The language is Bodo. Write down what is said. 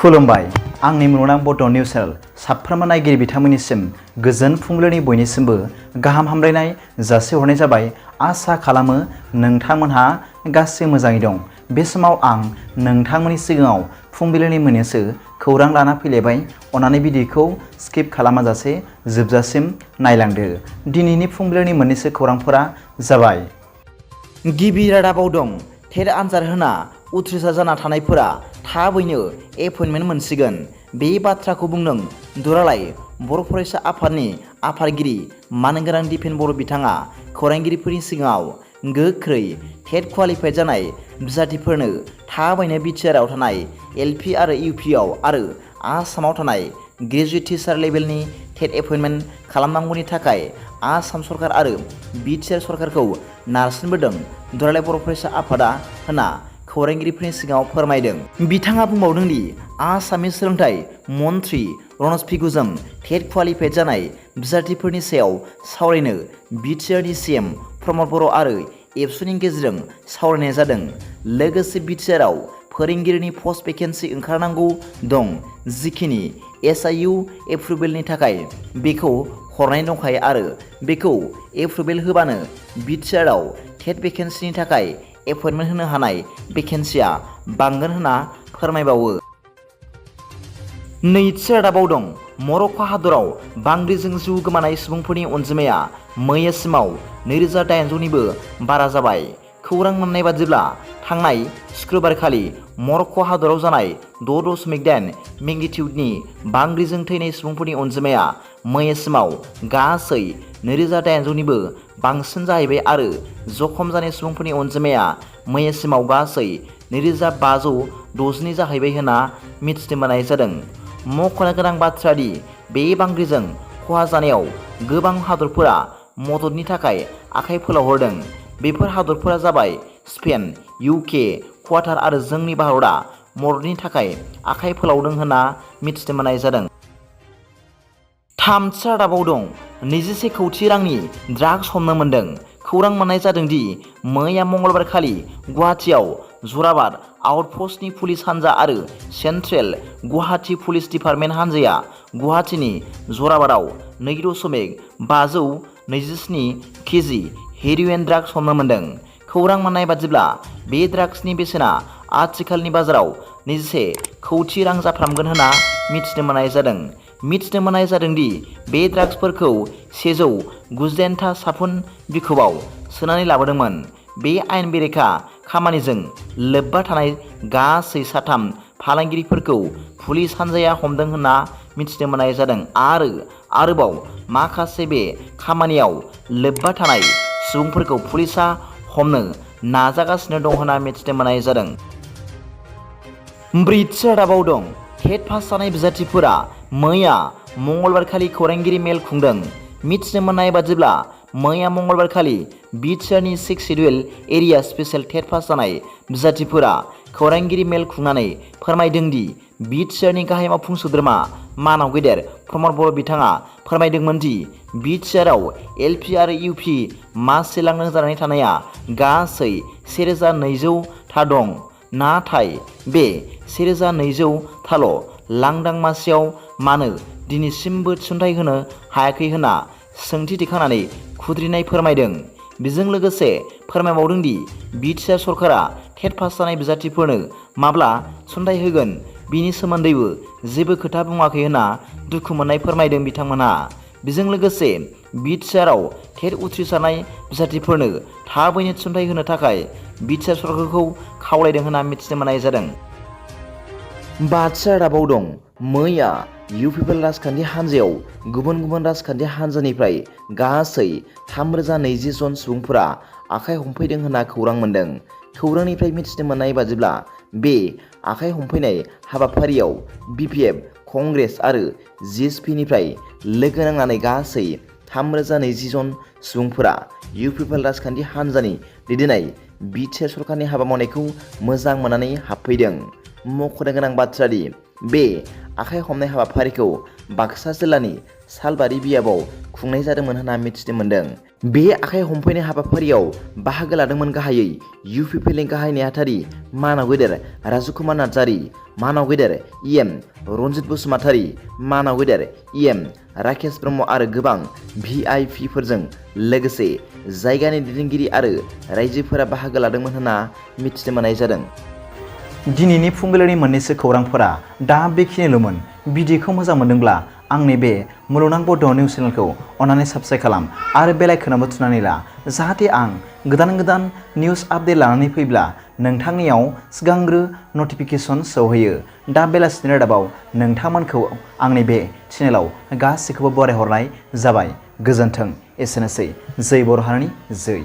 खुलुमबाय आंनि मुलुगनां बड' निउस चेनेल साफ्रोमबो नायगिरि बिथांमोननिसिम गोजोन फुंबिलिनि बयनिसिमबो गाहाम हामलायनाय जासिहरनाय जाबाय। आसा खालामो नोंथांमोनहा गासै मोजाङै दं। बे समाव आं नोंथांमोननि सिगाङाव फुंबिलिनि मोननैसो खौरां लाना फैलायबाय। अन्नानै भिडिअखौ स्किप खालामाजासे जोबजासिम नायलांदो। दिनैनि फुंबिलिनि मोननैसो खौरांफोरा जाबाय। गिबि रादाबाव दं टेट आनजाद होना उथ्रिसार जाना थानायफोरा थाबैनो एपइन्टमेन्ट मोनसिगोन। बे बाथ्राखौ बुंदों दुलाराय बर' फरायसा आफादनि आफादगिरि मानगोनां दिपेन बर' बिथाङा खौरांगिरिफोरनि सिगाङाव गोख्रै टेट क्वालिफाइड जानाय बिजाथिफोरनो थाबैनो बिटिआरआव थानाय एलपि आरो इउपिआव आरो आसामाव थानाय ग्रेजुवेट टिचार लेभेलनि टेट एपइन्टमेन्ट खालामनांगौनि थाखाय आसाम सरकार आरो बिटिआर सरकारखौ नारसिनबोदों दुलाराय बर' फरायसा आफादा होना खौरांगिरिफोरनि सिगाङाव फोरमायदों। बिथाङा बुंबावदों दि आसामनि सोलोंथाइ मन्थ्रि रनज पेगुजों टेट क्वालिफाइड जानाय बिजाथिफोरनि सायाव सावरायनो बिटिआरनि सिएम प्रमद बर' आरो एबसुनि गेजेरजों सावरायनाय जादों। लोगोसे बिटिआरआव फोरोंगिरिनि पस्ट भेकेन्सि ओंखारनांगौ दं, जिखिनि एसआइइउ एप्रुभेलनि थाखाय बेखौ हरनाय दंखायो आरो बेखौ एप्रुभेल होबानो बिटिआरआव टेट भेकेन्सिनि थाखाय एपइन्टमेन्ट होनो हानाय भेकेन्सिया बांगोन होनना फोरमायबावो। नैथि रादाबाव दं मरक्क' हादराव बांग्रिजों जिउ गोमानाय सुबुंफोरनि अनजिमाया मैयासिमाव 2800निबो बारा जाबाय। खौरां मोननाय बादिब्ला थांनाय शुक्रबारखालि मरक्क' हादराव जानाय 6.8 मेग्निटिउडनि बांग्रिजों थैनाय सुबुंफोरनि अनजिमाया मैयासिमाव गासै 2800निबो बांसिन जाहैबाय आरो जखम जानाय सुबुंफोरनि अनजिमाया मैयासिमाव गासै 2562 जाहैबाय होनना मिथिनो मोननाय जादों। मख'नो गोनां बाथ्रा दि बे बांग्रिजों खहा जानायाव गोबां हादरफोरा मददनि थाखाय आखाइ फोलावहरदों। बेफोर हादरफोरा जाबाय स्पेन, इउके, क्वाटार आरो जोंनि भारतआ मददनि थाखाय आखाइ फोलावदों होनना मिथिनो मोननाय जादों। थामथि रादाबाव दं 21 कौटि रांनि ड्राग्स हमनो मोनदों। खौरां मोननाय जादों दि मैया मंगलबारखालि गुवाहाटीआव जराबाद आउटपस्टनि पुलिस हान्जा आरो सेन्ट्रेल गुवाहाटी पुलिस डिपार्टमेन्ट हान्जाया गुवाहाटीनि जराबादआव 2.527 केजि हेर'इन ड्राग्स हमनो मोनदों। खौरां मोननाय बादिब्ला बे ड्राग्सनि बेसेना आथिखालनि बाजाराव 21 कौटि रां जाफ्रामगोन होनना मिथिनो मोननाय जादों। मिथिनो मोननाय जादों दि बे ड्राग्सफोरखौ 198 साफुन बिखबआव सोनानै लाबोदोंमोन। बे आयेन बेरेखा खामानिजों लोब्बा थानाय गासै 3 फालांगिरिफोरखौ पुलिस हान्जाया हमदों होनना मिथिनो मोननाय जादों आरो आरोबाव माखासे बे खामानियाव लोब्बा थानाय सुबुंफोरखौ पुलिसा हमनो नाजागासिनो दं होनना मिथिनो मोननाय जादों। ब्रैथि रादाबाव दं टेट पास जानाय बिजाथिफोरा मैया मंगलबारखालि खौरांगिरि मेल खुंदों। मिथिनो मोननाय बादिब्ला मैया मंगलबारखालि बिटिआरनि 6 schedule area special TET pass जानाय बिजाथिफोरा खौरांगिरि मेल खुंनानै फोरमायदों दि बिटिआरनि गाहाय मावफुं सोद्रोमा मानाव गेदेर प्रमद बर' बिथाङा फोरमायदोंमोन दि बिटिआरआव एलपि आरो इउपि मासि लांदां जानानै थानाया गासै 1200 था दं, नाथाय बे 1200 थाल' लांदां मासियाव मानो दिनैसिमबो थिसनथाइ होनो हायाखै होनना सोंथि दैखांनानै खुद्रिनाय फोरमायदों। बेजों लोगोसे फोरमायबावदों दि बिटिआर सरकारा टेट पास जानाय बिजाथिफोरनो माब्ला थिसनथाइ होगोन बिनि सोमोन्दैबो जेबो खोथा बुङाखै होनना दुखु मोननाय फोरमायदों बिथांमोनहा। बेजों लोगोसे बिटिआरआव टेट उथ्रिसारनाय बिजाथिफोरनो थाबैनो थिसनथाइ होनो थाखाय बिटिआर सरकारखौ खावलायदों होनना मिथिनो मोननाय जादों। बाथि रादाबाव दं मैया UPPL राजखान्थि हान्जायाव गुबुन गुबुन राजखान्थि हान्जानिफ्राय गासै 3020 जन सुबुंफोरा आखाइ हमफैदों होनना खौरां मोन्दों। खौरांनिफ्राय मिथिनो मोननाय बादिब्ला बे आखाइ हमफैनाय हाबाफारियाव BPF, कंग्रेस आरो GSPनिफ्राय लोगो नांनानै गासै 3020 जन सुबुंफोरा UPPL राजखान्थि हान्जानि दैदेननाय बिटिआर सरकारनि हाबा मावनायखौ मोजां मोननानै हाबफैदों। मख'नो गोनां बाथ्रा दि बे आखाइ हमनाय हाबाफारिखौ बाक्सा जिल्लानि सालबारि बियाबाव खुंनाय जादोंमोन होनना मिथिनो मोनदों। बे आखाइ हमफैनाय हाबाफारियाव बाहागो लादोंमोन गाहायै UPPL नि गाहाय नेहाथारि मानाव गेदेर राजुकुमार नार्जारि, मानाव गेदेर EM रन्जित बसुमतारि, मानाव गेदेर EM राकेश ब्रह्म आरो गोबां VIP फोरजों लोगोसे जायगानि दैदेनगिरि आरो रायजोफोरा बाहागो लादोंमोन होनना मिथिनो मोननाय जादों। दिनैनि फुंबिलिनि मोननैसो खौरांफोरा दा बेखिनिल'मोन। भिडिअखौ मोजां मोनदोंब्ला आंनि बे मुलुगनां बड' निउस चेनेलखौ अन्नानै साबस्क्राइब खालाम आरो बेल आइकनआवबो थुनानै ला, जाहाथे आं गोदान निउस आपडेट लानानै फैब्ला नोंथांनियाव सिगांग्रो नटिफिकेसन सौहैयो। दा बेलासिनि रादाबाव नोंथांमोनखौ आंनि बे चेनेलाव गासैखौबो बरायहरनाय जाबाय। गोजोन्थों। एसेनोसै। जै बर' हारिनि जै।